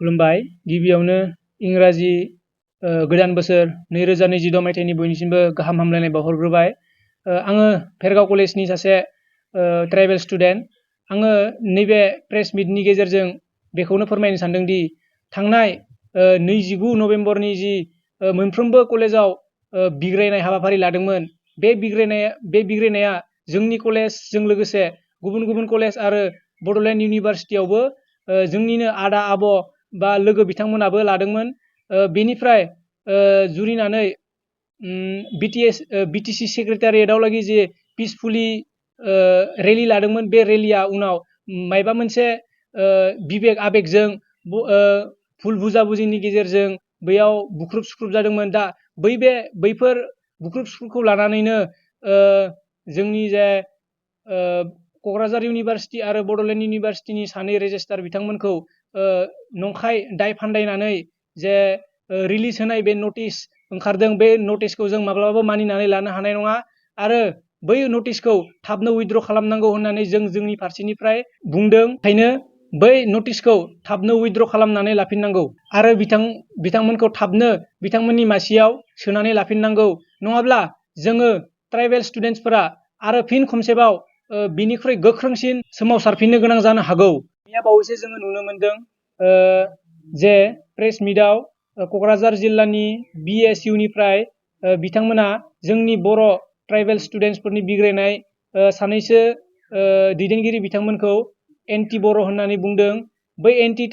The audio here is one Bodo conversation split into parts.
खुलुमबाय। गिबियावनो इंराजि गोदान बोसोर 2026 मायथाइनि बयनिसिमबो गाहाम हामलायनाय बावहरग्रोबाय। आङो भेरगाव कलेजनि सासे ट्राइबेल स्टुडेन्ट। आङो नैबे प्रेस मिटनि गेजेरजों बेखौनो फोरमायनो सानदों दि थांनाय 29 नभेम्बरनि जि मोनफ्रोमबो कलेजाव बिग्रायनाय हाबाफारि लादोंमोन, बे बिग्रायनाया जोंनि कलेजजों लोगोसे गुबुन गुबुन कलेज आरो बड'लेण्ड इउनिभारसिटियावबो जोंनिनो आदा आब' बा लोगो बिथांमोनाबो लादोंमोन। बेनिफ्राय जुरिनानै बिटिसि सेक्रेटारियेटआव लागि जे पिसफुलि रेलि लादोंमोन, बे रेलिया उनाव मायबा मोनसे बिबेक आबेगजों भुल बुजाबुजिनि गेजेरजों बैयाव बुख्रुब सुख्रुब जादोंमोन। दा बैफोर बुख्रुब सुख्रुबखौ लानानैनो जोंनि जे क'क्राझार इउनिभारसिटि आरो बड'लेण्ड इउनिभारसिटिनि सानै रेजिस्ट्रार बिथांमोनखौ नंखाय दाय फान्दायनानै जे रिलिज होनाय बे नटिस ओंखारदों, बे नटिसखौ जों माब्लाबाबो मानिनानै लानो हानाय नङा आरो बै नटिसखौ थाबनो उइथड्र खालामनांगौ होननानै जों जोंनि फारसेनिफ्राय बुंदों। ओंखायनो बै नटिसखौ थाबनो उइथड्र खालामनानै लाफिननांगौ आरो बिथांमोनखौ थाबनो बिथांमोननि मासियाव सोनानै लाफिननांगौ। नङाब्ला जोङो ट्राइबेल स्टुडेन्टसफोरा आरो फिन खनसेबाव बिनिख्रुइ गोख्रोंसिन सोमावसारफिननो गोनां जानो हागौ। मैया बावैसो जोङो नुनो मोनदों जे प्रेस मिटआव क'क्राझार जिल्लानि BSUनिफ्राय बिथांमोना जोंनि बर' ट्राइबेल स्टुडेन्टसफोरनि बिग्रायनाय सानैसो दैदेनगिरि बिथांमोनखौ एन्टि बर' होननानै बुंदों। बै एन्टि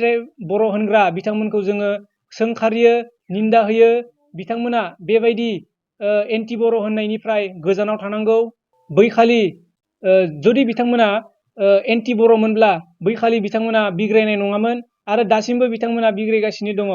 बर' होनग्रा बिथांमोनखौ जोङो सोंखारियो, निन्दा होयो। बिथांमोना बेबायदि एन्टि बर' होननायनिफ्राय गोजानाव थानांगौ। बैखालि जुदि बिथांमोना एन्टि बर'मोनब्ला बैखालि बिथांमोना बिग्रायनाय नङामोन आरो दासिमबो बिथांमोना बिग्रायगासिनो दङ।